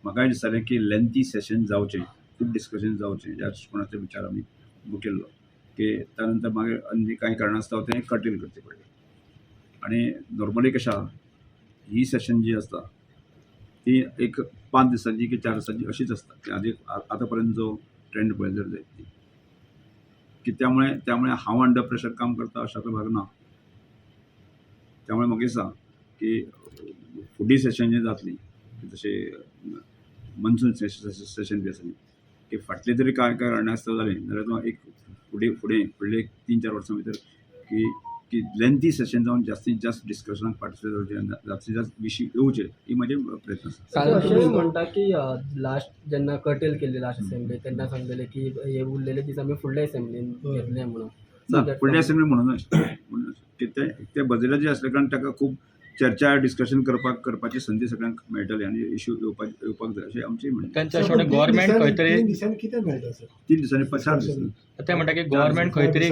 म्हाकाय दिसतालें की लेंथी सेशन जावचें, खूब डिस्कशन जावचें, ह्या दृश्टिकोणाचो विचार आमी केल्लो की त्या नंतर मागीर आनी कांय कारणास्तव तें कर्टेल करचें पडलें. आनी नॉर्मली कशें आहा, ही सेशन जी आसता ती एक 5 दिसांची की 4 दिसांची अशीच आसता. की आदी आतां पर्यंत जो ट्रेंड पळयलो जाल्यार ती की त्यामुळे त्यामुळे हांव अंडर प्रेशर काम करता अशाचो भाग ना. त्यामुळे म्हाका दिसता की फुडली सेशन जी जातली जशें मनसून सेशन बी आसा न्ही, की फाटले तरी कांय कांय कारणास्तव जालें जाल्यार तो एक फुडें फुडें फुडले एक 3-4 वर्सां भितर की की लेंथी सेशन जावन जास्तीत जास्त डिस्कशनाक पार्टिसिपेट जावचें, जास्तीत जास्त विशय येवचे, ही म्हजे प्रयत्न आसा. अशें म्हणटा की लास्ट जेन्ना कर्टेल केल्ली लास्ट असेंब्ली तेन्ना सांगलेले की हे उरलेले दीस आमी फुडले असेंब्लीन घेतले म्हणून. ना, फुडले असेंब्ली म्हणून म्हणून की ते ते बदले जे आसले कारण ताका खूब चर्चा डिस्कशन करपाक करपाची संदी सगळ्यांक मेळटली आनी इशू येवपाक येवपाक जाय अशें आमचें म्हणणें. तेंचे अशें म्हणणें, गव्हर्मेंट खंय तरी 3 दिसांनी कितें मेळटा सर? 3 दिसांनी 4 दिसांनी ते म्हणटा की गव्हर्मेंट खंय तरी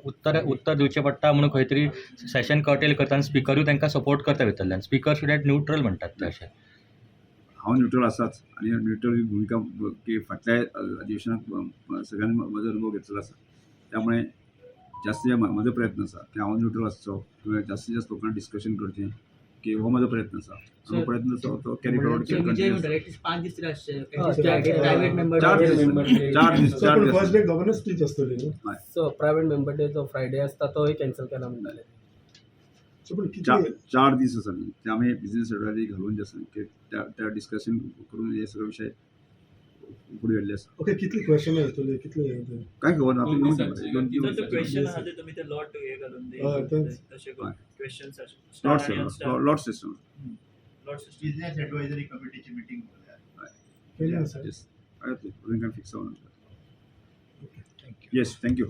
उत्तर उत्तर दिवचें पडटा म्हणून खंय तरी सेशन कर्टेल करता आनी स्पिकरूय तांकां सपोर्ट करता भितरल्यान. स्पिकर should add neutral म्हणटात ते अशें. हांव न्युट्रल आसाच आनी न्युट्रल ही भुमिका की फाटल्या अधिवेशनाक सगळ्यांनी म्हजो अनुभव घेतलेलो आसा. त्यामुळे जास्तीत जास्त म्हजो प्रयत्न आसा की हांव न्युट्रल आसचो किंवा जास्तीत जास्त लोकांक डिस्कशन करचें की हो म्हजो प्रयत्न आसा. हो प्रयत्न तो कॅरी फॉरवर्ड. 5 दीस तरी आसचे प्रायव्हेट मेंबर. 4 दीस, 4 दीस, 4 पूण दीस. फर्स्ट डे गव्हर्नर स्पीच आसतली न्हू? सो प्रायवेट मेंबर डे जो फ्रायडे आसता तोय कॅन्सल केला म्हणटाले. सो पूण कितले 4 दीस आसा न्ही ते आमी बिजनेस एडवायजरी घालून जे आसा की त्या त्या डिस्कशन करून हे सगळे विशय फुडें व्हेल्ले आसा. ओके, कितली क्वेश्चन येतली, कितले हे ते? काय खबर ना, 2-3 तिथं क्वेश्चन आहा ते तुम्ही ते लॉट हे घालून दे तशें करून questions. Lot system. Lot system. Business advisory कमिटीची meeting केन्ना आसा? येस, अजून काय फिक्स जावना. Yes, thank you.